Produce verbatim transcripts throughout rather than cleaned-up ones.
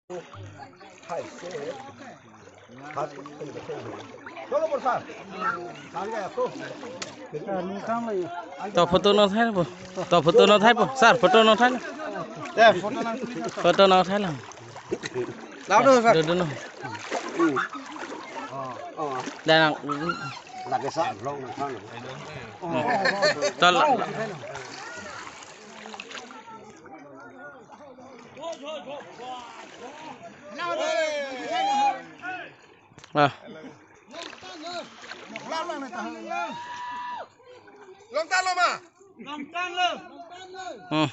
To photo nang thai po. To photo nang thai po. Sir, photo nang thai. Ya, photo nang. Photo nang thai lang. Lao do, sir. Do, do, no. Dah nang. Lagi sa vlog nang thang. To la. Ah. Long tan lo ma? Long tan lo. Hmm.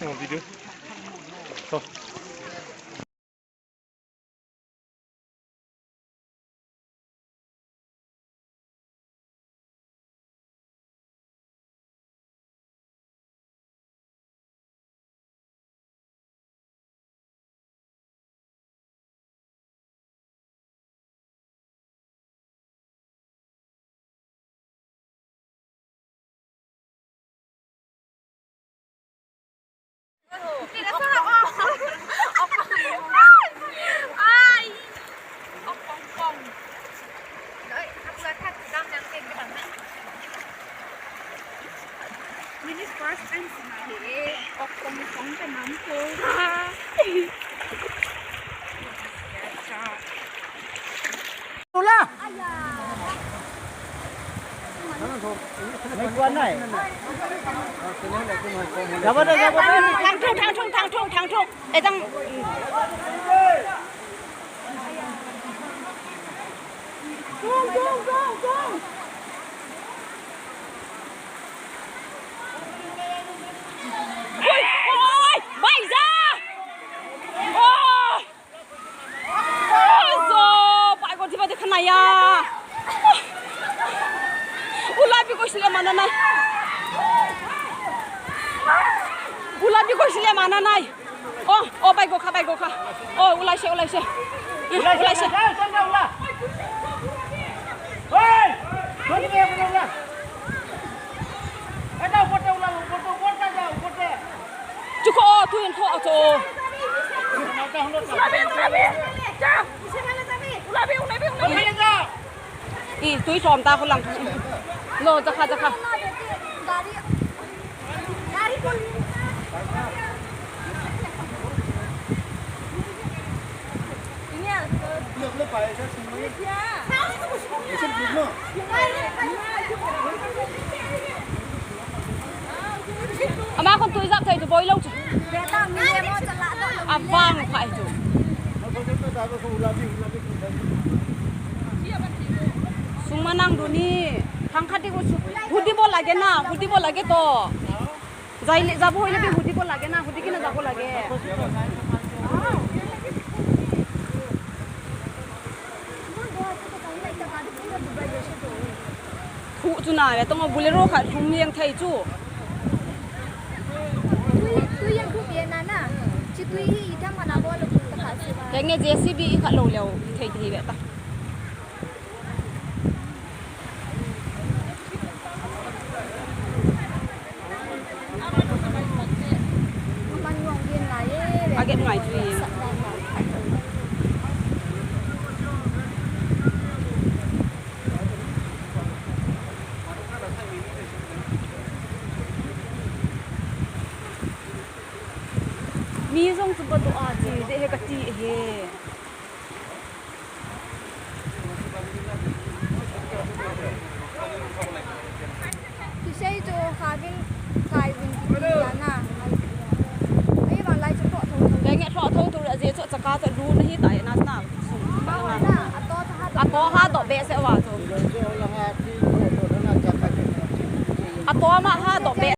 Tengok video. Tuh. Ai. Mini first time si mai he. Ok, kong kong ka nam ko. Tula. Nai kuan nai. Jabo de, jabo de. Thang thung, thang thung, thang thung, thang thung. Eh, thang. Thung, thung, thung, thung. Oi, oi, bai ja. Oh. Oi, jo, bai ko tiba de khanaya. Ula bi ko sile mana nai. Ula bi ko sile mana nai. Oh, oh, bai go kha, bai go kha. Oh, ulai se, ulai se. Ulai se, ulai se. Ulai, ulai, ulai, ulai. Hei! Hei, ulai, ulai. Eta upor te, ulai, upor te, upor te, upor te. Chuko, tu in tho, cho. Ulai bi, ulai bi. Cha. Ulai bi, ulai bi, ulai bi. Ulai bi, ulai. Ih, tui som ta ko lang. Lo, jakha, jakha. Ama kon tui jap thai tu boi long chu. Abang phai chu. Sung manang duni. Thang khati ko chu. Hudi bo lage na, hudi bo lage to. Jaile, jabo hoile bi hudi bo lage na, hudi kina jabo lage. Thu chu na, ya tong Bolero kha thum yang thai chu. Tui, tui yang thu pian na na. Chi tui hi itham mana bo lo thu ta kha si ba. Keng e J C B kha lo leo, thai thai be ta. Agen ngai tui. Mi jong chu pado a che de he kati he. Ka to dun hi tai na sna. Ato ha do be se wa to. Ato ma ha do be.